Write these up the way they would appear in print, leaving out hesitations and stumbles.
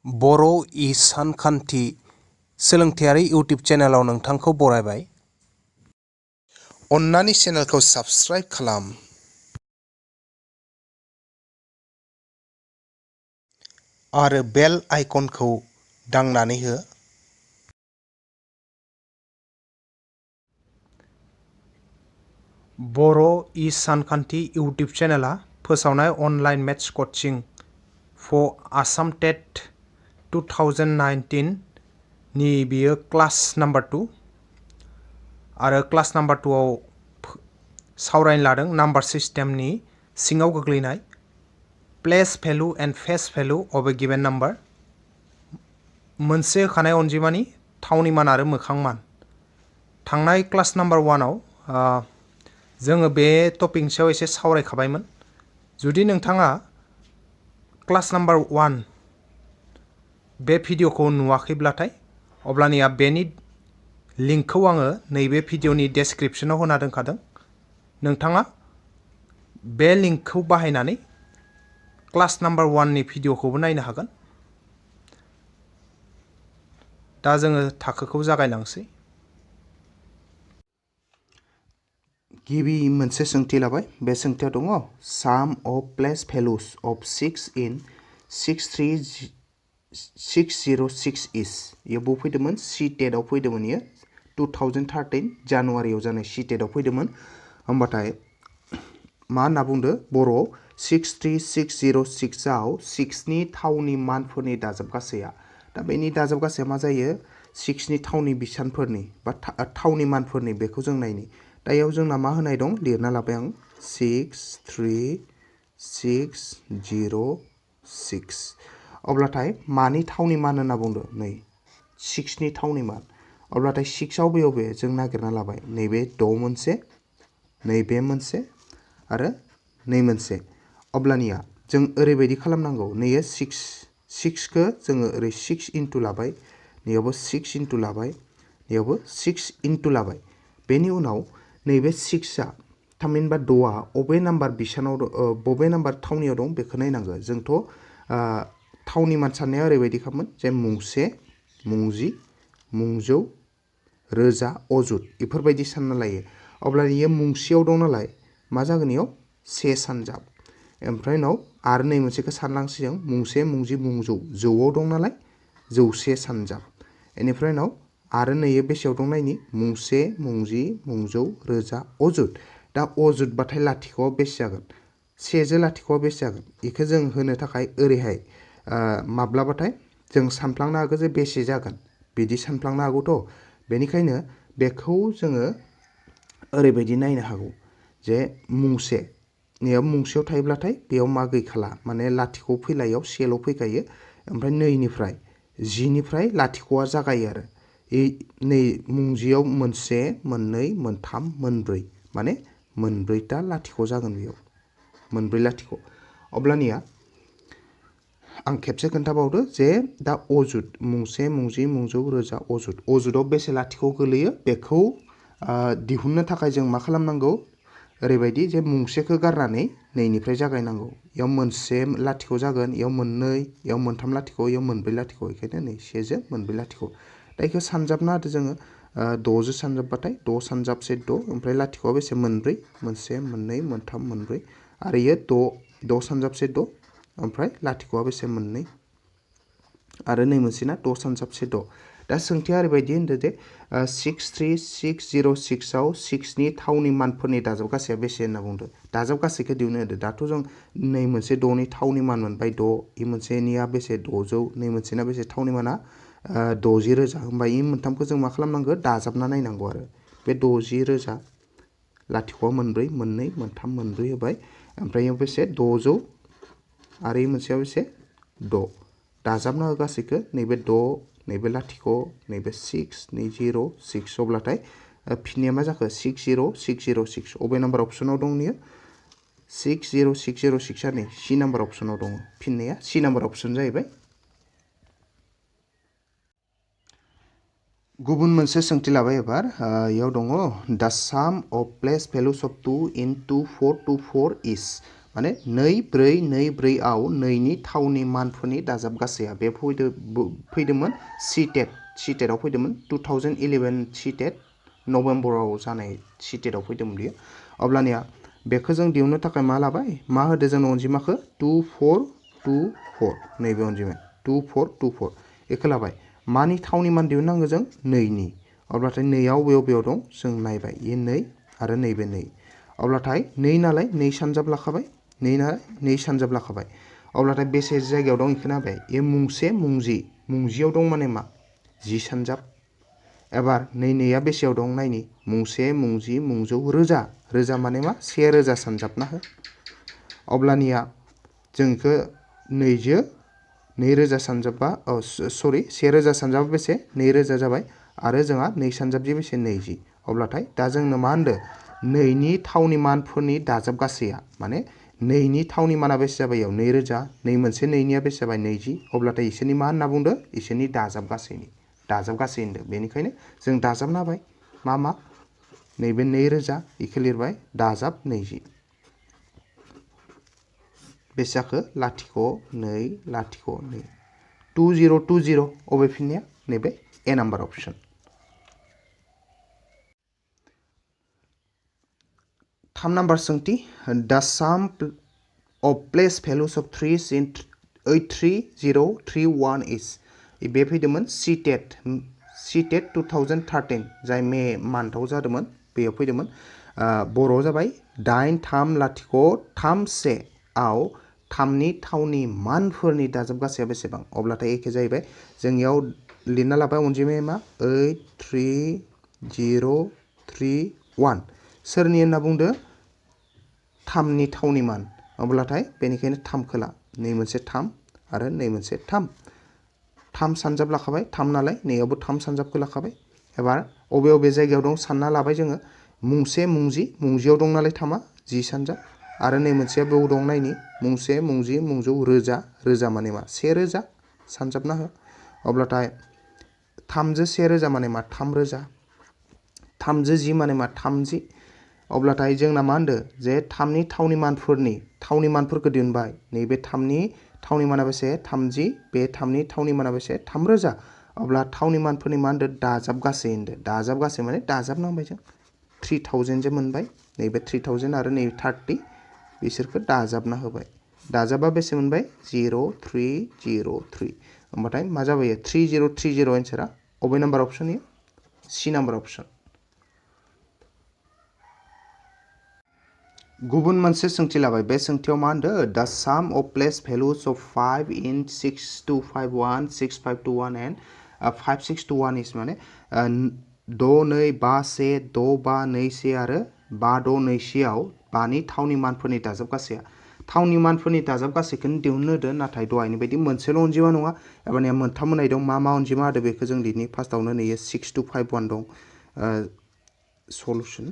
बरो इ सानखान्थि सोलोंथायारि इउटिउब चेनेलाव नोंथांखौ बरायबाय। अन्नानै चेनेलखौ साबस्क्राइब खालाम आरो बेल आइकनखौ दांनानै हो। बरो इ सानखान्थि इउटिउब चेनेला फोसावनाय online maths coaching for Assam TET 2019 नि बियो क्लास नाम्बार 2 आरो क्लास नाम्बार 2 आव सावरायनो लादों नाम्बार सिस्टेमनि सिङाव गोग्लैनाय place value and face value of a given number, मोनसे होखानाय अनजिमानि थावनि मान आरो मोखां मान। थांनाय क्लास नाम्बार 1 आव जोङो बे टपिकनि सायाव एसे सावरायखाबायमोन। जुदि नोंथाङा क्लास नाम्बार 1 बे भिडिअखौ नुवाखैब्लाथाय अब्लानिया बेनि लिंकखौ आङो नैबे भिडिअनि डेस्क्रिप्शनाव होना दोनखादों। नोंथाङा बे लिंकखौ बाहायनानै क्लास नाम्बार 1 नि भिडिअखौबो नायनो हागोन। दा जोङो थाखोखौ जागायलांसै। गिबि मोनसे सोंथि लाबाय। बे सोंथियाव दङ साम अफ प्लेस भेलुस अफ 6 इन 63606 इस। इयो बो फैदोंमोन CTET आव फैदोंमोन। इयो 2013 जानुवारियाव जानाय CTET आव फैदोंमोन। होमबाथाय मा होनना बुंदो बर'आव 63606 आव 6 नि थावनि मानफोरनि दाजाब गासैया। दा बेनि दाजाब गासैया मा जायो 6 नि थावनि बिसानफोरनि बा थावनि मानफोरनि बेखौ जों नायनि। दा इयाव जोंना मा होनाय दं लिरना लाबाय आं 63606। अब्लाथाय मानि थावनि मान होनना बुंदो नै 6 नि थावनि मान। अब्लाथाय 6 आव बबे जों नागिरना लाबाय नैबे 6 मोनसे, नैबे मोनसे आरो नै मोनसे। अब्लानिया जों ओरैबायदि खालामनांगौ नैयो 6 खौ जोङो ओरै 6 इनटु लाबाय, नैयावबो 6 इनटु लाबाय, नैयावबो 6 इनटु लाबाय। बेनि उनाव नैबे 6 आ थामहिनबा 6 आ अबे नाम्बार बिसानाव बबे नाम्बार थावनियाव दं बेखौ नायनांगौ। जोंथ' थावनि मान साननाया ओरैबायदि खामोन जे मुंसे, मुंजि, मुंजौ, रोजा, अजुत बेफोरबायदि सानना लायो। अब्ला इयो मुंसेयाव दं नालाय मा जागोन इयाव से सानजाब। ओमफ्राय उनाव आरो नै मोनसेखौ सानलांसिगोन मुंसे, मुंजि, मुंजौ, जौआव दं नालाय जौसे सानजाब। बेनिफ्राय उनाव आरो नैयो बेसेयाव दं नायनि मुंसे, मुंजि, मुंजौ, रोजा, अजुत। दा अजुतबाथाय लाथिख'आव बेसे जागोन सेजो लाथिख'आव बेसे जागोन बेखौ जों होनो थाखाय ओरैहाय माब्लाबाथाय जों सानफ्लांनो हागौ जे बेसे जागोन बिदि सानफ्लांनो हागौथ'। बेनिखायनो बेखौ जोङो ओरैबायदि नायनो हागौ जे मुंसे नैयाव मुंसेयाव थायोब्लाथाय बेयाव मा गैखाला माने लाथिख' फैलायाव सेल' फैखायो। ओमफ्राय नैनिफ्राय 10निफ्राय लाथिख'आ जागायो आरो नै मुंजियाव मोनसे, मोननै, मोनथाम, मोनब्रै माने मोनब्रैथा लाथिख' जागोन बेयाव मोनब्रै लाथिख'। अब्लानिया आं खेबसे खोन्थाबावदो जे दा अजुत मुंसे, मुंजि, मुंजौ, रोजा, अजुत। अजुताव बेसे लाथिख' गोलैयो बेखौ दिहुननो थाखाय जों मा खालामनांगौ ओरैबायदि जे मुंसेखौ गारनानै नैनिफ्राय जागायनांगौ। इयाव मोनसे लाथिख' जागोन, इयाव मोननै, इयाव मोनथाम लाथिख', इयाव मोनब्रै लाथिख'। बेखायनो नै सेजों मोनब्रै लाथिख'। दा बेखौ सानजाबना होदो जोङो 6 जों सानजाबबाथाय 6 सानजाबसे 6 ओमफ्राय लाथिख'आ बेसे मोनब्रै, मोनसे, मोननै, मोनथाम, मोनब्रै आरो इयो 6 सानजाबसे 6 ओमफ्राय लाथिख'आ बेसे मोननै आरो नै मोनसेना 6 सानजाबसे 6। दा सोंथिया ओरैबायदि होनदो जे 63606 आव 6 नि थावनि मानफोरनि दाजाब गासैया बेसे होनना बुंदो। दाजाब गासैखौ दिहुननो होदो। दाथ' जों नै मोनसे 6 नि थावनि मान मोनबाय 6, इ मोनसेनिया बेसे 600, नै मोनसेना बेसे थावनि माना 60,000। होमबा इ मोनथामखौ जों मा खालामनांगौ दाजाबना नायनांगौ आरो बे 60,000 लाथिख'आ मोनब्रै, मोननै, मोनथाम, मोनब्रै होबाय। ओमफ्राय इयाव बेसे 600 आरो इ मोनसेयाव बेसे 6 दाजाबना हो गासैखौ नैबे 6, नैबे लाथिख', नैबे 6, नै 0, 6 अब्लाथाय फिननाया मा जाखो 60606। अबे नाम्बार अपसनाव दं नियो 60606 आ नै C नाम्बार अपसनाव दङ। फिननाया C नाम्बार अपसन जाहैबाय। गुबुन मोनसे सोंथि लाबाय एबार इयाव दङ दा साम अफ प्लेस भेलुस अफ 2 इन 2424 इस। माने 2 4 2 4 आव 2 नि थावनि मानफोरनि दाजाब गासैया बे फैदोंमोन CTET आव फैदोंमोन 2011 CTET नभेम्बराव जानाय CTET आव फैदोंमोन बियो अब्लानिया बेखौ जों दिहुननो थाखाय मा लाबाय मा होदो जों अनजिमाखौ 2424 नैबे अनजिमाया 2424 बेखौ लाबाय मानि थावनि मान दिहुननांगौ जों 2 नि अब्लाथाय 2 आव बेयाव दं जों नायबाय ये 2 आरो नैबे 2 अब्लाथाय 2 नालाय 2 सानजाब लाखाबाय 2 नालाय 2 सानजाब लाखाबाय अब्लाथाय बेसे जायगायाव दं इखौ नायबाय ये मुंसे मुंजियाव दं माने मा 10 सानजाब एबार 2 2आ बेसेयाव दं नायनि मुंसे मुंजि मुंजौ रोजा माने मा 1000 सानजाबना हो अब्लानिया जों इखौ 2000 सानजाबा सरि 1000 सानजाबा बेसे 2000 जाबाय आरो जोंहा 2 सानजाबजि बेसे 20 अब्लाथाय दा जोंनो मा होनदो 2 नि थावनि मानफोरनि दाजाब गासैया माने 2 नि थावनि माना बेसे जाबाय याव 2000 2 मोनसे 2 निया बेसे जाबाय 20 अब्लाथाय इसोरनि मा होनना बुंदो इसोरनि दाजाब गासै होनदो बेनिखायनो जों दाजाबना होबाय मा नैबे 2000 इखौ लिरबाय दाजाब 20 बेसाखो 0.2 2020 अबे फिननाया नैबे ए नाम्बार ऑप्शन थाम नाम्बार सोंथि द सम of place values of 3 in 83031 is बे फैदोंमोन CTET 2013 जाय मे मान्थआव जादोंमोन बेयाव फैदोंमोन बर'आव जाबाय 8301 आव 3नि थावनि मानफोरनि दाजाब गासैया बेसेबां अब्लाथाय एखे जाहैबाय जोंनियाव लिरना लाबाय अनजिमाया मा 83031 सोरनि होनना बुंदो 3नि थावनि मान अब्लाथाय बेनिखायनो 3 खोला 2 मोनसे 3 आरो 2 मोनसे 3 सानजाब लाखाबाय 3 नालाय नैयावबो 3 सानजाबखौ लाखाबाय एबार अबे जायगायाव दं सानना लाबाय जोङो मुंसे मुंजियाव दं नालाय 3आ 10 सानजाब आरो नै मोनसेया बेयाव दं नायनि मुंसे मुंजि मुंजौ रोजा माने मा 1000 सानजाबना हो अब्लाथाय 3 जो 1000 माने मा 3000 3 जो 10 माने मा 30 अब्लाथाय जोंना मा होनदो जे 3नि थावनि मानफोरखौ दिहुनबाय नैबे 3नि थावनि माना बेसे 30 बे 3नि थावनि माना बेसे 3000 अब्ला थावनि मानफोरनि मा होनदो दाजाब गासै माने दाजाब नांबाय जों 3000 जे मोनबाय नैबे 3000 आरो नै 30 बिसोरखौ दाजाबना होबाय दाजाबा बेसे मोनबाय 0303 होमबाथाय मा जाबाय 3030 आन्सारा अबे नाम्बार ऑप्शन इयो सी नाम्बार ऑप्शन गुबुन मोनसे सोंथि लाबाय बे सोंथियाव मा होनदो द सम of place values of 5 in 6251 6521 and 5621 इज माने 6251 6521 आरो 5621 आव 5नि थावनि मानफोरनि दाजाब गासैया थावनि मानफोरनि दाजाब गासैखौनो दिहुननो होदो नाथाय दहायनि बायदि मोनसेल' अनजिमा नङा एबारनिया मोनथाम होनाय दं मा अनजिमा होदो बेखौ जों दिनै फार्स्टआवनो नैयो 6251 दं सल्यूशन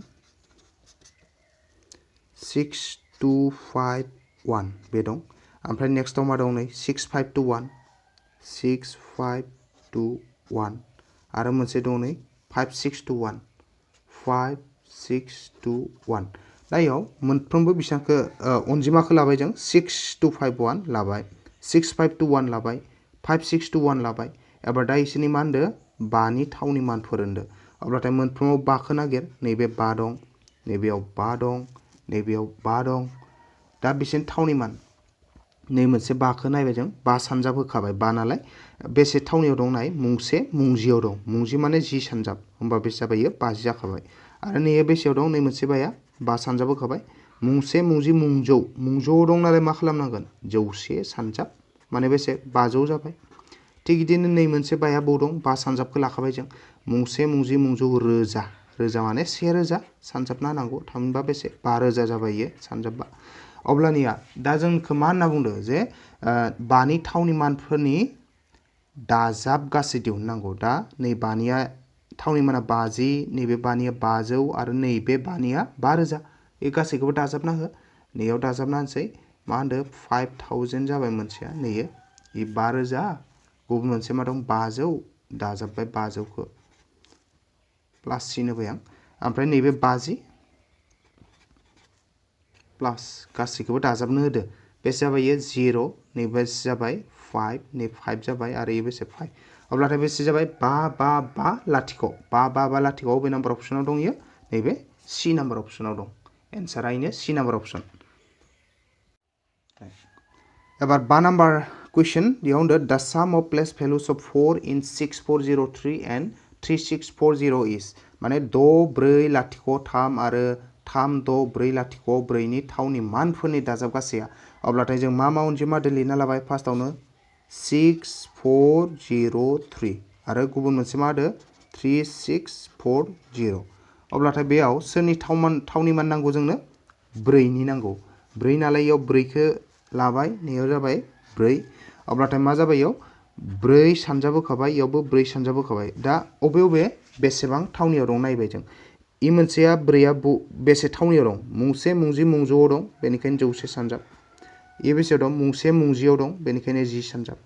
6251 बे दं ओमफ्राय नेक्स्टआव मा दं नै 6521 आरो मोनसे दं नै 5621 दायाव मोनफ्रोमबो बिसांखौ अनजिमाखौ लाबाय जों 6251 लाबाय 6521 लाबाय 5621 लाबाय एबार दा इसोरनि मा होनदो 5नि थावनि मानफोर होनदो अब्लाथाय मोनफ्रोमाव 5 खौ नागिर नैबे 5 दं नैबेयाव 5 दं नैबेयाव 5 दं दा बिसोरनि थावनि मान नै मोनसे 5 खौ नायबाय जों 5 सानजाब होखाबाय 5 नालाय बेसे थावनियाव दं नाय मुंसे मुंजियाव दं मुंजि माने 10 सानजाब होमबा बेसे जाबाय 50 जाखाबाय आरो नैयो बेसेयाव दं नै मोनसे 5 सानजाब होखाबाय मुंसे मुंजि मुंजौआव दं नालाय मा खालामनांगोन 100 सानजाब माने बेसे 500 जाबाय थिग बिदिनो नै मोनसे 5 बाव दं 5 सानजाबखौ लाखाबाय जों मुंसे मुंजि मुंजौ रोजा माने 1000 सानजाबना होनांगौ थामहिनबा बेसे 5000 जाबाय इयो सानजाबबा अब्लानिया दा जोंखौ मा होनना बुंदो जे 5नि थावनि मानफोरनि दाजाब गासै दिहुननांगौ दा नै 5निया थावनि माना 50 नैबे 5निया 500 आरो नैबे 5निया 5000 बे गासैखौबो दाजाबना हो नैयाव दाजाबना होनसै मा होनदो 5000 जाबाय मोनसेया नैयो इ 5000 गुबुन मोनसे मा दं 500 दाजाबबाय 500खौ प्लास सिन होबाय आं ओमफ्राय नैबे 50 प्लास गासैखौबो दाजाबनो होदो बेसे जाबाय 0 नैबे जाबाय 5 नै 5 जाबाय आरो इयो बेसे 5 अब्लाथाय बेसे जाबाय 5 5 5 लाथिख' 5 5 5 लाथिख' बबे नाम्बार अपसनाव दं इयो नैबे सी नाम्बार अपसनाव दं एन्सारा इनो सी नाम्बार अपसन एबार 5 नाम्बार क्वेश्चन बेयाव होनदो द साम of place भेलुस of 4 in 6403 and 3640 is माने 6 4 लाथिख' 3 आरो 3 6 4 लाथिख' 4 नि थावनि मानफोरनि दाजाब गासैया अब्लाथाय जों मा अनजिमा लिरना लाबाय फार्स्टआवनो 6403 आरो गुबुन मोनसे मा होदो 3640 अब्लाथाय बेयाव सोरनि थावनि मान नांगौ जोंनो 4 नि नांगौ 4 नालाय इयाव 4 खौ लाबाय नैयाव जाबाय 4 अब्लाथाय मा जाबाय इयाव 4 सानजाब होखाबाय इयावबो 4 सानजाब होखाबाय दा अबे बेसेबां थावनियाव दं नायबाय जों इ मोनसेया 4 आ बेसे थावनियाव दं मुंसे मुंजि मुंजोआव दं बेनिखायनो जौसे सानजाब इ बेसे दं मुंसे मुंजियाव दं बेनिखायनो 10 सानजाब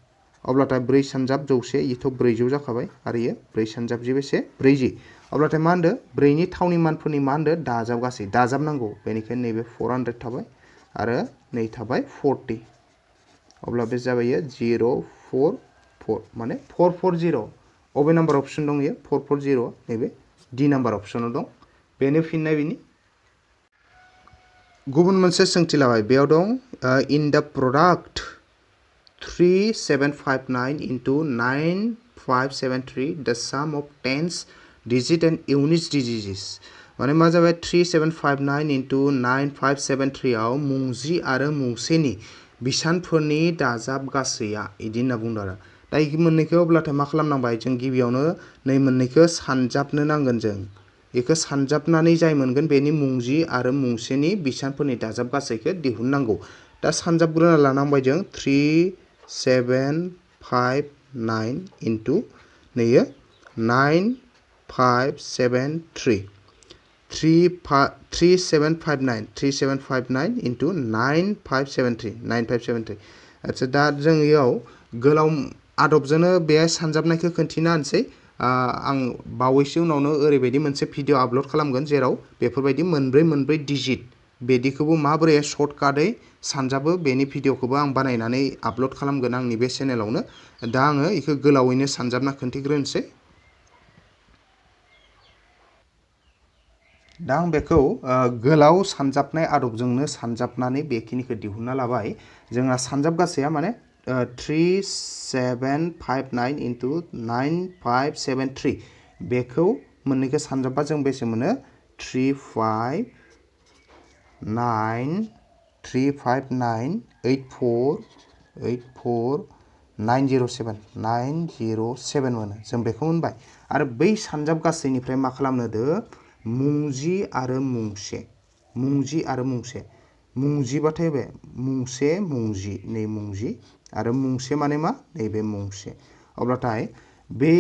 अब्लाथाय 4 सानजाब जौसे इथ' 400 जाखाबाय आरो इयो 4 सानजाब जि बेसे 40 अब्लाथाय मा होनदो 4 नि थावनि मानफोरनि मा होनदो दाजाब गासै दाजाब नांगौ बेनिखायनो नैबे 400 थाबाय आरो नै थाबाय 40 अब्ला बे जाबाय 044 माने 440 अबे नाम्बार अपसन दं इयो 440 नैबे डी नाम्बार अपसनाव दं बेनो फिननाय बिनि गुबुन मोनसे सोंथि लाबाय बेयाव दं in the product 3759 into 9573 the sum of tens digit and units digits माने मा जाबाय 3759 into 9573 आव मुंजि आरो मुंसेनि बिसानफोरनि दाजाब गासैया इदि होनना बुंदों आरो दा इ मोननैखौ अब्लाथाय मा खालामनांबाय जों गिबियावनो नै मोननैखौ सानजाबनो नांगोन जों बेखौ सानजाबनानै जाय मोनगोन बेनि मुंजि आरो मुंसेनि बिसानफोरनि दाजाब गासैखौ दिहुननांगौ दा सानजाबग्रोना लानांबाय जों 3759 into नैयो 9573 3759 into 9573 आच्छा दा जों इयाव गोलाव आदबजोंनो बे सानजाबनायखौ खोन्थिना होनसै आं बावैसो उनावनो ओरैबायदि मोनसे भिडिअ आपल'ड खालामगोन जेराव बेफोरबायदि मोनब्रै डिजिट बेदिखौबो माबोरै सर्टकाटै सानजाबो बेनि भिडिअखौबो आं बानायनानै आपल'ड खालामगोन आंनि बे चेनेलावनो दा आङो इखौ गोलावैनो सानजाबना खोन्थिग्रोनोसै दा आं बेखौ गोलाव सानजाबनाय आदबजोंनो सानजाबनानै बेखिनिखौ दिहुनना लाबाय जोंहा सानजाब गासैया माने 3759 into 9573 बेखौ मोननैखौ सानजाबबा जों बेसे मोनो 3598484 मोनो जों बेखौ मोनबाय आरो बै सानजाब गासैनिफ्राय मा खालामनो दो मुंजि आरो मुंसे मुंजिबाथाय बे मुंसे मुंजि नै मुंजि आरो मुंसे माने मा नैबे मुंसे अब्लाथाय बे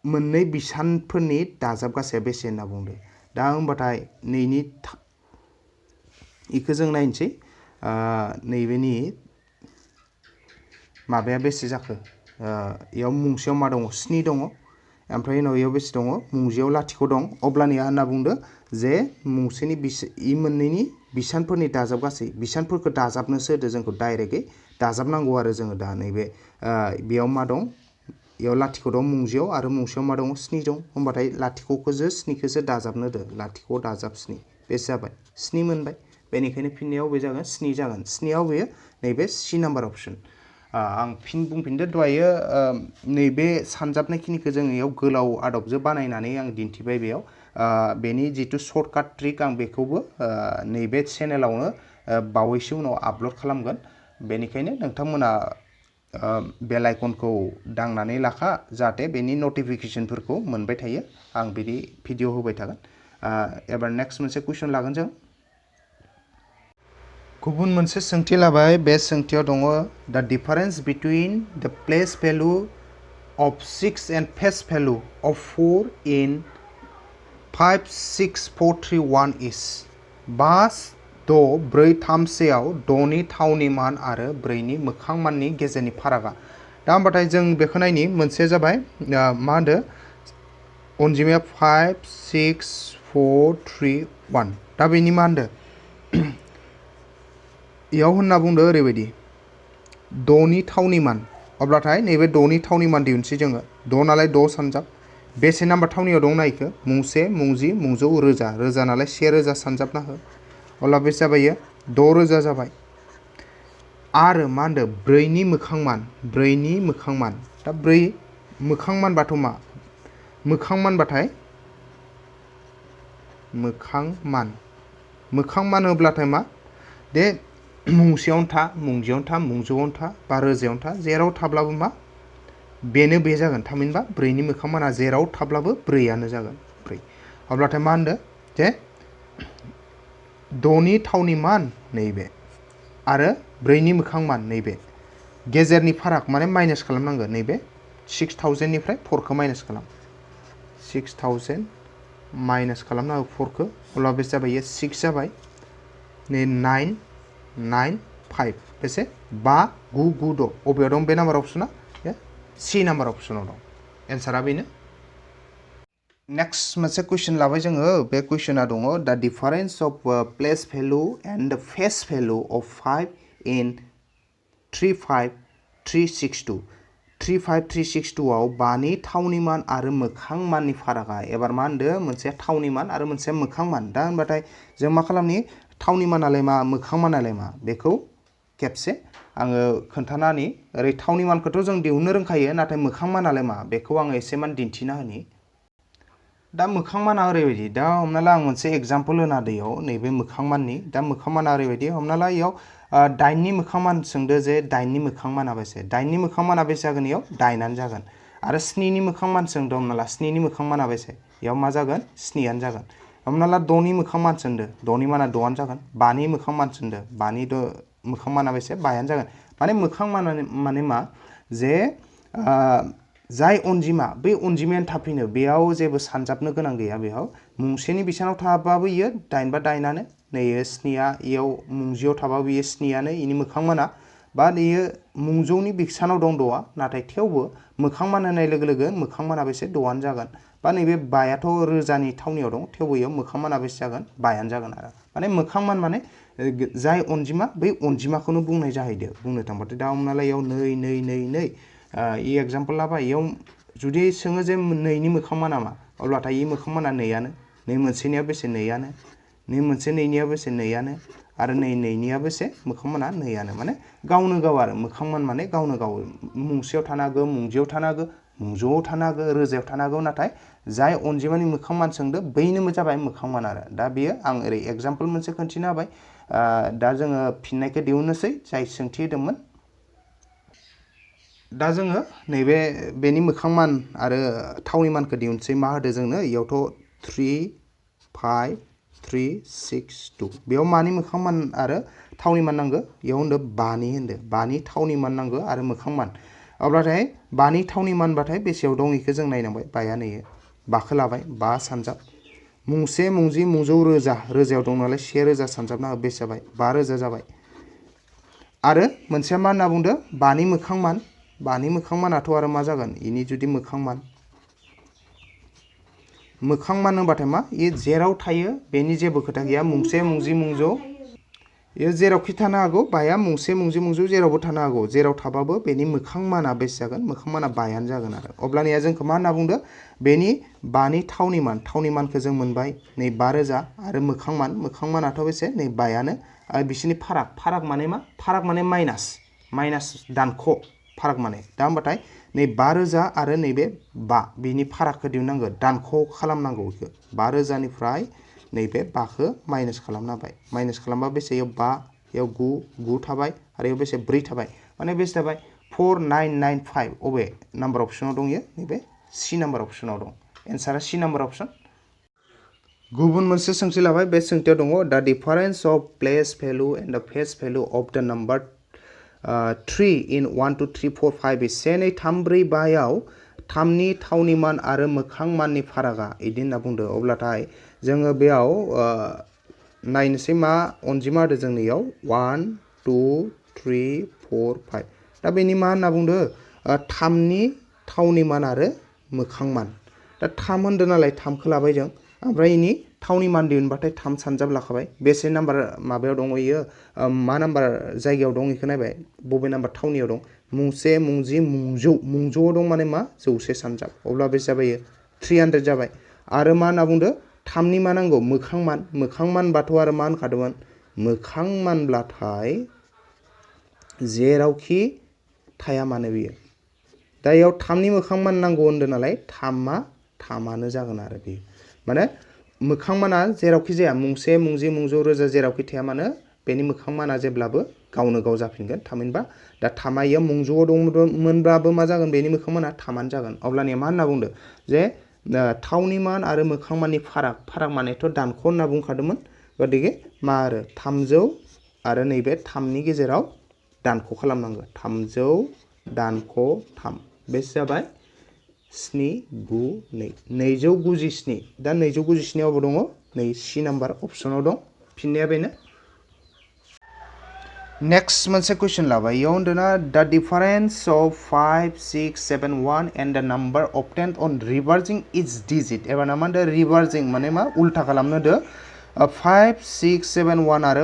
मोननै बिसानफोरनि दाजाब गासैया बेसे होनना बुंदो दा होमबाथाय नैनि इखौ जों नायनोसै नैबेनि माबाया बेसे जाखो इयाव मुंसेयाव मा दङ 7 दङ ओमफ्राय उनाव इयाव बेसे दङ मुंजियाव लाथिख' दं अब्लानिया होनना बुंदो जे मुंसेनि इ मोननैनि बिसानफोरनि दाजाब गासै बिसानफोरखौ दाजाबनोसो होदो जोंखौ डाइरेक्टयै दाजाबनांगौ आरो जोङो दा नैबे बेयाव मा दं इयाव लाथिख' दं मुंजियाव आरो मुंसेयाव मा दङ 7 दं होमबाथाय लाथिख'खौसो 7खौसो दाजाबनो होदो लाथिख' दाजाब 7 बेसे जाबाय 7 मोनबाय बेनिखायनो फिननायाव बे जागोन 7 जागोन 7आव बेयो नैबे सी नाम्बार अपसन आं फिन बुंफिनदो दहायो नैबे सानजाबनायखिनिखौ जों इयाव गोलाव आदबजों बानायनानै आं दिन्थिबाय बेयाव बेनि जितु सर्टकाट ट्रिक आं बेखौबो नैबे चेनेलावनो बावैसो उनाव आपल'ड खालामगोन बेनिखायनो नोंथांमोना बेल आइकनखौ दांनानै लाखा जाहाथे बेनि नटिफिकेसनफोरखौ मोनबाय थायो आं बिदि भिडिअ होबाय थागोन एबार नेक्स्ट मोनसे कुइसन लागोन जों गुबुन मोनसे सोंथि लाबाय बे सोंथियाव दङ द डिफारेन्स बिटुइन द place value of 6 and face value of 4 in 56431 is 5 6 4 3 आव 6 नि थावनि मान आरो 4 नि मोखां माननि गेजेरनि फारागा दा होमबाथाय जों बेखौ नायनि मोनसे जाबाय मा होनदो अनजिमाया 56431 दा बेनि मा होनदो इयाव होनना बुंदो ओरैबायदि द'नि थावनि मान अब्लाथाय नैबे द'नि थावनि मान दिहुनसै जोङो द' नालाय द' सानजाब बेसे नाम्बार थावनियाव दं नायखो मुंसे मुंजि मुंजौ रोजा रोजा नालाय 1000 सानजाबना हो अब्ला बेसे जाबाय 6000 जाबाय आरो मा होनदो ब्रैनि मोखां मान दा ब्रै मोखां मानबाथ' मा मोखां मानबाथाय मोखां मान होब्लाथाय मा दे मुंसेयावनो था मुंजियावनो था मुंजौआवनो था बा रोजायावनो था जेराव थाब्लाबो मा बेनो बे जागोन थामहिनबा ब्रैनि मोखां माना जेराव थाब्लाबो ब्रैयानो जागोन ब्रै अब्लाथाय मा होनदो जे द'नि थावनि मान नैबे आरो ब्रैनि मोखां मान नैबे गेजेरनि फाराग माने माइनास खालामनांगो नैबे 6000 निफ्राय 4खौ माइनास खालाम 6000 माइनास खालामनांगौ 4खौ अब्ला बेसे जाबाय 6 जाबाय नै 9 9 5 बेसे 5 9 9 द' अबेयाव दं बे नाम्बार अपसना सी नाम्बार अपसनाव दं एन्सारा बेनो नेक्स्ट मोनसे कुइसन लाबाय जोङो बे कुइसना दङ the difference of place value and the face value of 5 in 35362 35362 आव 5नि थावनि मान आरो मोखां माननि फारागा एबार मा होनदो मोनसे थावनि मान आरो मोनसे मोखां मान दा होनबाथाय जों मा खालामनि थावनि मानालाय मा मोखां मानालाय मा बेखौ खेबसे आङो खोन्थानानि ओरै थावनि मानखौथ' जों दिहुननो रोंखायो नाथाय मोखां मानालाय मा बेखौ आङो एसेमान दिन्थिना होनि दा मोखां माना ओरैबायदि दा हमना ला आं मोनसे एग्जाम्पल होना होदो इयाव नैबे मोखां माननि दा मोखां माना ओरैबायदि हमना ला इयाव 8नि मोखां मान सोंदो जे 8नि मोखां माना बेसे 8नि मोखां माना बेसे जागोन इयाव 8आनो जागोन आरो 7नि मोखां मान सोंदो हमना ला 7नि मोखां माना बेसे इयाव मा जागोन 7आनो जागोन हमना ला 10नि मोखां मान सोंदो 10नि माना 10आनो जागोन 5नि मोखां मान सोंदो 5नि मोखां माना बेसे 5आनो जागोन माने मोखां माने मा जे जाय अनजिमा बै अनजिमायानो थाफैनो बेयाव जेबो सानजाबनो गोनां गैया बेयाव मुंसेनि बिसानाव थाबाबो इयो 8 बा 8आनो नै 7आ इयाव मुंजियाव थाबाबो इयो 7आनो इनि मोखां माना बा इयो मुंजौनि बिसानाव दं द'आ नाथाय थेवबो मोखां मान होनाय लोगो लोगो मोखां माना बेसे 10आनो जागोन बा नैबे 5आथ' रोजानि थावनियाव दं थेवबो इयाव मोखां माना बेसे जागोन 5आनो जागोन आरो माने मोखां मान माने जाय अनजिमा बै अनजिमाखौनो बुंनाय जाहैदो बुंनो थांबाथाय दा हमना ला इयाव 2 2 2 2 इ एग्जाम्पल लाबा इयाव जुदि सोङो जे 2नि मोखां माना मा अब्लाथाय इ मोखां माना 2आनो नै मोनसेनिया बेसे 2आनो नै मोनसे 2निया बेसे 2आनो आरो नै 2निया बेसे मोखां माना 2आनो माने गावनो गाव आरो मोखां मान माने गावनो गाव मुंसेयाव थानो हागौ मुंजियाव थानो हागौ मुंजौआव थानो हागौ रोजायाव थानो हागौ नाथाय जाय अनजिमानि मोखां मान सोंदो बैनो जाबाय मोखां मान आरो दा बेयो आं ओरै एग्जाम्पल मोनसे खोन्थिनो हाबाय दा जोङो फिननायखौ दिहुननोसै जाय सोंथि होदोंमोन दा जोङो नैबे बेनि मोखां मान आरो थावनि मानखौ दिहुनसै मा होदो जोंनो इयावथ' 35362 बेयाव मानि मोखां मान आरो थावनि मान नांगौ इयाव होनदो 5नि थावनि मान नांगौ आरो मोखां मान अब्लाथाय 5नि थावनि मानबाथाय बेसेयाव दं इखौ जों नायनांबाय 5आ नैयो 5खौ लाबाय 5 सानजाब मुंसे मुंजि मुंजौ रोजायाव दं नालाय 1000 सानजाबना बेसे जाबाय 5000 जाबाय आरो मोनसेया मा होनना बुंदो 5नि मोखां मान 5नि मोखां मानाथ' आरो मा जागोन इनि जुदि मोखां मान होनबाथाय मा इ जेराव थायो बेनि जेबो खोथा गैया मुंसे मुंजि मुंजौ इयो जेरावखि थानो हागौ 5आ मुंसे मुंजि मुंजौ जेरावबो थानो हागौ जेराव थाबाबो बेनि मोखां माना बेसे जागोन मोखां माना 5आनो जागोन आरो अब्लानिया जोंखौ मा होनना बुंदो बेनि 5नि थावनि मानखौ जों मोनबाय नै 5000 आरो मोखां मानाथ' बेसे नै 5आनो आरो बिसिनि फाराग माने मा फाराग माने माइनास दानख' फाराग माने दा होमबाथाय नै 5000 आरो नैबे 5 बिनि फारागखौ दिहुननांगौ दानख' खालामनांगौ इखो 5000 निफ्राय नैबे 5खौ माइनास खालामना होबाय माइनास खालामबा बेसे इयाव 5 इयाव 9 थाबाय आरो इयाव बेसे 4 थाबाय माने बेसे जाबाय 4995 अबे नाम्बार अपसनाव दं इयो नैबे सी नाम्बार अपसनाव दं एन्सारा सी नाम्बार अपसन गुबुन मोनसे सोंथि लाबाय बे सोंथियाव दङ the difference of place value and the face value of the number 3 in 1 2 3 4 5 से 2 3 4 5 आव 3नि थावनि मान आरो मोखां माननि फारागा इदि होनना बुंदो अब्लाथाय जोङो बेयाव नायनोसै मा अनजिमा होदो जोंनो इयाव 1 2 3 4 5 दा बेनि मा होनना बुंदो 3नि थावनि मान आरो मोखां मान दा 3 होनदो नालाय 3खौ लाबाय जों ओमफ्राय इनि थावनि मान दिहुनबाथाय 3 सानजाब लाखाबाय बेसे नाम्बार माबायाव दङ इयो मा नाम्बार जायगायाव दं इखो नायबाय बबे नाम्बार थावनियाव दं मुंसे मुंजि मुंजौ मुंजौआव दं माने मा जौसे सानजाब अब्ला बेसे जाबाय 300 जाबाय आरो मा होनना बुंदो 3 नि मा नांगौ मोखां मानबाथ' आरो मा होनखादोंमोन मोखां मानब्लाथाय जेरावखि थाया मानो बियो दा इयाव 3 नि मोखां मान नांगौ होनदों नालाय 3आनो जागोन आरो बियो माने मोखां माना जेरावखि जाया मुंसे मुंजि मुंजौ रोजा जेरावखि थाया मानो बेनि मोखां माना जेब्लाबो गावनो गाव जाफिनगोन थामहिनबा दा 3आ इयो मुंजौआव दंमोनब्लाबो मा जागोन बेनि मोखां माना 3आनो जागोन अब्लानिया मा होनना बुंदो जे थावनि मान आरो मोखां माननि फाराग मानेथ' दानख' होनना बुंखादोंमोन गतिके मा आरो 300 आरो नैबे 3 नि गेजेराव दानख' खालामनांगौ 300 दानख' 3 बेसे जाबाय 792 297 दा 297 आवबो दङ नै सी नाम्बार अपसनाव दं फिननाया बेनो नेक्स्ट मोनसे क्वेश्चन लाबाय इयाव होनदोंना द difference of 5 6 7 1 and the number obtained on reversing each digit एबा ना मा होनदो रिभार्सिं माने मा उल्था खालामनो होदो 5 6 7 1 आरो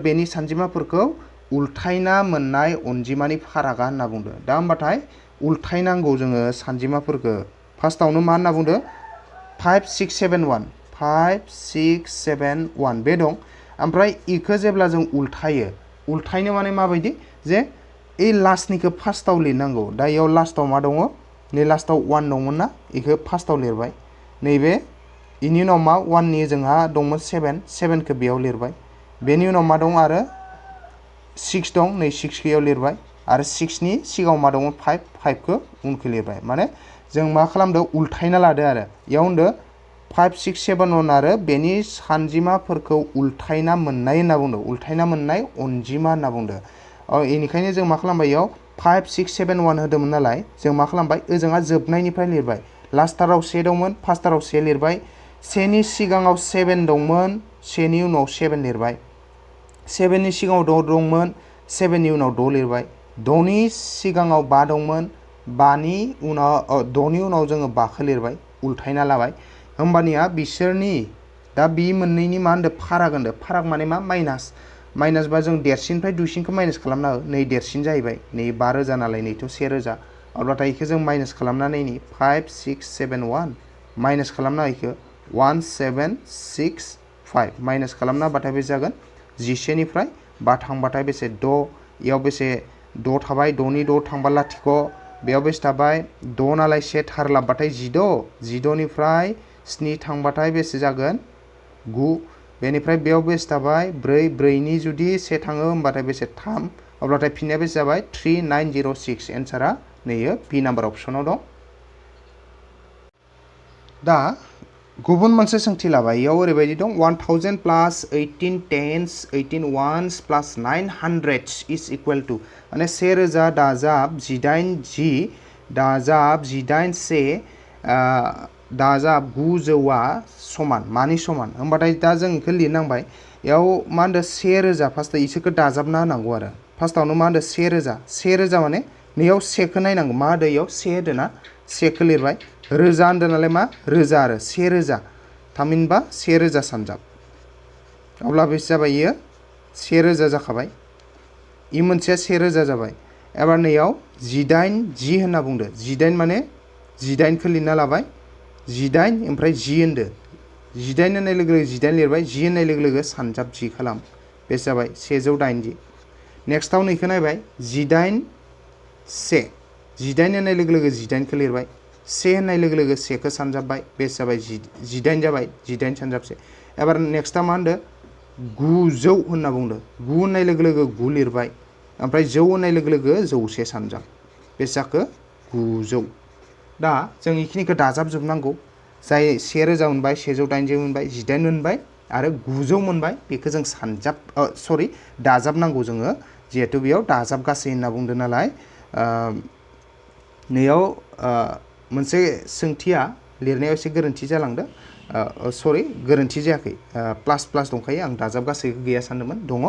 बेनि सानजिमाफोरखौ उल्थायना मोननाय अनजिमानि फारागा होनना बुंदो दा होमबाथाय उल्थायनांगौ जोङो सानजिमाफोरखौ फार्स्टआवनो मा होनना बुंदो 5 6 7 1 बे दं ओमफ्राय इखो जेब्ला जों उल्थायनो माने माबायदि जे ए लास्टनिखौ फार्स्टआव लिरनांगौ दा इयाव लास्टआव मा दङ नै लास्टआव 1 दंमोन ना इखौ फार्स्टआव लिरबाय नैबे इनि उनाव मा 1 नि जोंहा दंमोन 7 खौ बेयाव लिरबाय बेनि उनाव मा दं आरो 6 दं नै 6 खौ इयाव लिरबाय आरो 6 नि सिगाङाव मा दङ 5 खौ उनखौ लिरबाय माने जों मा खालामदो उल्थायना लादो आरो इयाव होनदो 5 6 7 1 आरो बेनि सानजिमाफोरखौ उल्थायना मोननाय होनना बुंदो उल्थायना मोननाय अनजिमा होनना बुंदो इनिखायनो जों मा खालामबाय इयाव 5 6 7 1 होदोंमोन नालाय जों मा खालामबाय ओजोंहा जोबनायनिफ्राय लिरबाय लास्टाराव 1 दंमोन फार्स्टाराव 1 लिरबाय 1 नि सिगाङाव 7 दंमोन 1 नि उनाव 7 लिरबाय 7 नि सिगाङाव 6 दंमोन 7 नि उनाव 6 लिरबाय 6 नि सिगाङाव 5 दंमोन 6 नि उनाव जोङो 5 खौ लिरबाय उल्थायना लाबाय होमबानिया बिसोरनि दा बि मोननैनि मा होनदो फाराग माने मा माइनास बा जों देरसिननिफ्राय दुइसिनखौ माइनास खालामना हो नै देरसिन जाहैबाय नै 5000 नालाय नैथ' 1000 अब्लाथाय इखो जों माइनास खालामनानै नै 5 6 7 1 माइनास खालामना इखो 1765 माइनास खालामना बाथाय बे जागोन 11 निफ्राय 5 थांबाथाय बेसे 6 इयाव बेसे 6 थाबाय 6 नि 6 थांबा लाथिख' बेयाव बेसे थाबाय 6 नालाय 1 थार लाबबाथाय 16 निफ्राय 7 थांबाथाय बेसे जागोन 9 बेनिफ्राय बेयाव बेसे थाबाय 4 नि जुदि 1 थाङो होमबाथाय बेसे 3 अब्लाथाय फिननाया बेसे जाबाय 3906 एन्सारा नैयो बि नाम्बार अपसनाव दं दा गुबुन मोनसे सोंथि लाबाय इयाव ओरैबायदि दं 1000 plus 18 tens 18 ones plus 900 is equal to माने 1000 दाजाब 18 दाजाब 18 दाजाब 900आ समान मानि समान होमबाथाय दा जों इखौ लिरनांबाय इयाव मा होनदो 1000 फार्स्ट इसोरखौ दाजाबना होनांगौ आरो फार्स्टआवनो मा होनदो 1000 माने नैयाव 1 खौ नायनांगौ मा होदो इयाव 1 होदो ना 1 खौ लिरबाय रोजा होनदो नालाय मा रोजा आरो 1000 थामहिनबा 1000 सानजाब अब्ला बेसे जाबाय इयो 1000 जाखाबाय इ मोनसेया 1000 जाबाय एबार नैयाव 18 होनना बुंदो 18 माने 18 खौ लिरना लाबाय 18 ओमफ्राय 10 होनदो 18 होननाय लोगो लोगो 18 लिरबाय 10 होननाय लोगो लोगो सानजाब 10 खालाम बेसे जाबाय 180 नेक्स्टआव नैखौ नायबाय 18 होननाय लोगो लोगो 18 खौ लिरबाय 1 होननाय लोगो लोगो 1 खौ सानजाबबाय बेसे जाबाय 18 जाबाय 18 सानजाबसे एबार नेक्स्टआ मा होनदो 900 होनना बुंदो 9 होननाय लोगो लोगो 9 लिरबाय ओमफ्राय 100 होननाय लोगो लोगो 100 सानजाब बेसे जाखो 900 दा जों इखिनिखौ दाजाबजोबनांगौ जाय 1000 मोनबाय 180 मोनबाय 18 मोनबाय आरो 900 मोनबाय बेखौ जों दाजाबनांगौ जोङो जिहेतु बेयाव दाजाब गासै होनना बुंदो नालाय नैयाव मोनसे सोंथिया लिरनायाव एसे गोरोन्थि जालांदो गोरोन्थि जायाखै प्लास दंखायो आं दाजाब गासैखौ गैया सानदोंमोन दङ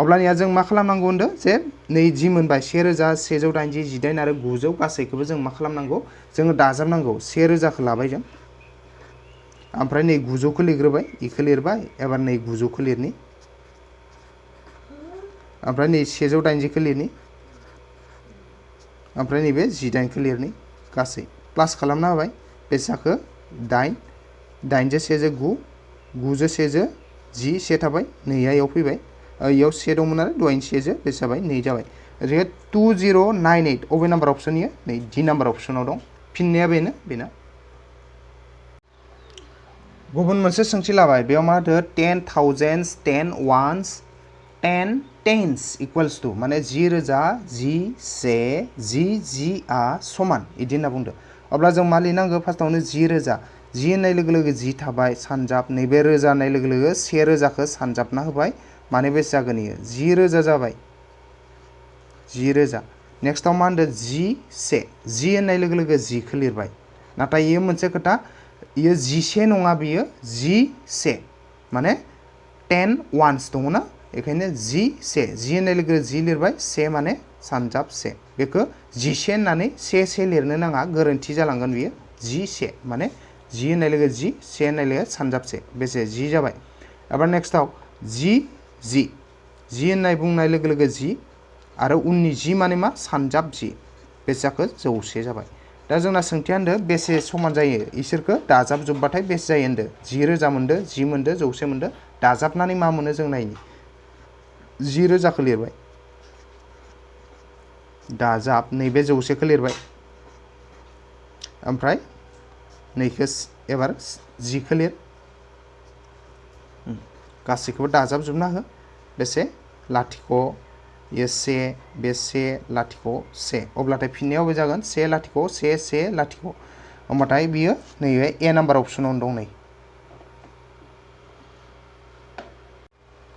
अब्लानिया जों मा खालामनांगौ होनदो जे नै जि मोनबाय 1000 180 18 आरो 900 गासैखौबो जों मा खालामनांगौ जोङो दाजाबनांगौ 1000 खौ लाबाय जों ओमफ्राय नै 900खौ लिरग्रोबाय इखौ लिरबाय एबार नै 900खौ लिरनि ओमफ्राय नै 180खौ लिरनि ओमफ्राय नैबे 18खौ लिरनि गासै प्लास खालामना होबाय बेसाखौ 8 8 जो 1 जो 9 9 जो 1 जो 10 से थाबाय नैया इयाव फैबाय इयाव से दंमोन आरो दहायनो 1 जो बेसे जाबाय 2 जाबाय ओरैनो 2098 अबे नाम्बार अपसन इयो नै D नाम्बार अपसनाव दं फिननाया बेनो गुबुन मोनसे सोंथि लाबाय बेयाव मा होदो 10 thousands 10 ones 10 tens equals to माने 10,000 10 10 10 आ समान इदि होनना बुंदो अब्ला जों मा लिरनांगौ फार्स्टआवनो 10,000 10 होननाय लोगो लोगो 10 थाबाय सानजाब नैबे रोजा होननाय लोगो लोगो 1,000खौ सानजाबना होबाय माने बेसे जागोन इयो 10,000 जाबाय 10,000 नेक्स्टआव मा होनदो 10 10 होननाय लोगो लोगो 10खौ लिरबाय नाथाय इयो मोनसे खोथा इयो 11 नङा बियो 10 माने 10 ones दङ ना बेखायनो 10 होननाय लोगो 10 लिरबाय 1 माने सानजाब 1 बेखौ 11 होननानै 1 लिरनो नाङा गोरोन्थि जालांगोन बियो 10 माने 10 होननाय लोगो 10 1 होननाय लोगो सानजाब 1 बेसे 10 जाबाय एबार नेक्स्टआव 10 होननाय बुंनाय लोगो लोगो 10 आरो उननि 10 माने मा सानजाब 10 बेसे जाखो 100 जाबाय दा जोंना सोंथिया होनदो बेसे समान जायो इसोरखौ दाजाबजोबबाथाय बेसे जायो होनदो 10,000 मोनदो 10 मोनदो 100 मोनदो दाजाबनानै मा मोनो जों नायनि 10,000खौ लिरबाय दाजाब नैबे 100खौ लिरबाय ओमफ्राय नैखौ एबार 10खौ लिर गासैखौबो दाजाबजोबना हो बेसे लाथिख' इयो 1 बे 1 लाथिख' 1 अब्लाथाय फिननायाव बे जागोन 1 लाथिख' 1 1 लाथिख' होमबाथाय बियो नैबे ए नाम्बार अपसनाव दं नै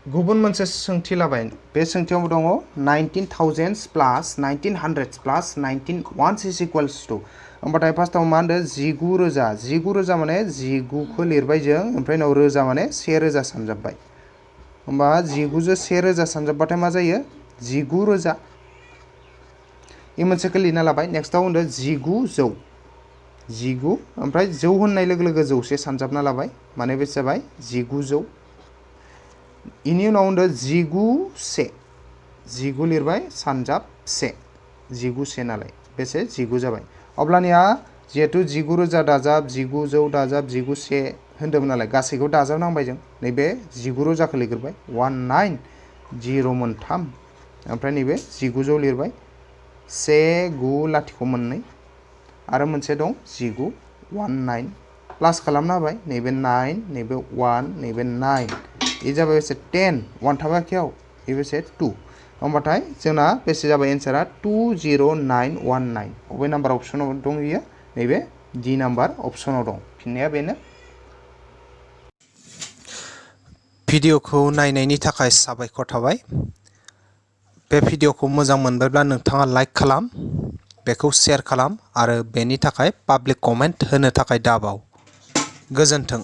गुबुन मोनसे सोंथि लाबाय बे सोंथियाव दङ 19,000 प्लास 1900 प्लास 19 ones is equals to होमबाथाय फार्स्टआव मा होनदो 19,000 माने 19खौ लिरबाय जों ओमफ्राय उनाव रोजा माने 1,000 सानजाबबाय होमबा 19 जो 1,000 सानजाबबाथाय मा जायो 19,000 इ मोनसेखौ लिरना लाबाय नेक्स्टआव होनदो 19 ओमफ्राय जौ होननाय लोगो लोगो 100 सानजाबना लाबाय माने बेसे जाबाय 1900 इनि उनाव होनदो 19 लिरबाय सानजाब 1 19 नालाय बेसे 19 जाबाय अब्लानिया जिहेतु 19,000 दाजाब 1900 दाजाब 19 होनदोंमोन नालाय गासैखौ दाजाबनांबाय जों नैबे 19,000खौ लिरबाय 19 मोनथाम ओमफ्राय नैबे 1900 लिरबाय 19 लाथिख' मोननै आरो मोनसे दं 19 प्लास खालामना होबाय नैबे 9 नैबे 1 नैबे 9 इ जाबाय बेसे 10 1 थाबाय आखियाव इ बेसे 2 होमबाथाय जोंना बेसे जाबाय एन्सारा 20919 अबे नाम्बार अपसनाव दं इयो नैबे D नाम्बार अपसनाव दं फिननाया बेनो भिडिअखौ नायनायनि थाखाय साबायखर थाबाय बे भिडिअखौ मोजां मोनबायब्ला नोंथाङा लाइक खालाम बेखौ शेयार खालाम आरो बेनि थाखाय पाब्लिक कमेन्ट होनो थाखाय दाबाव गोजोन्थों।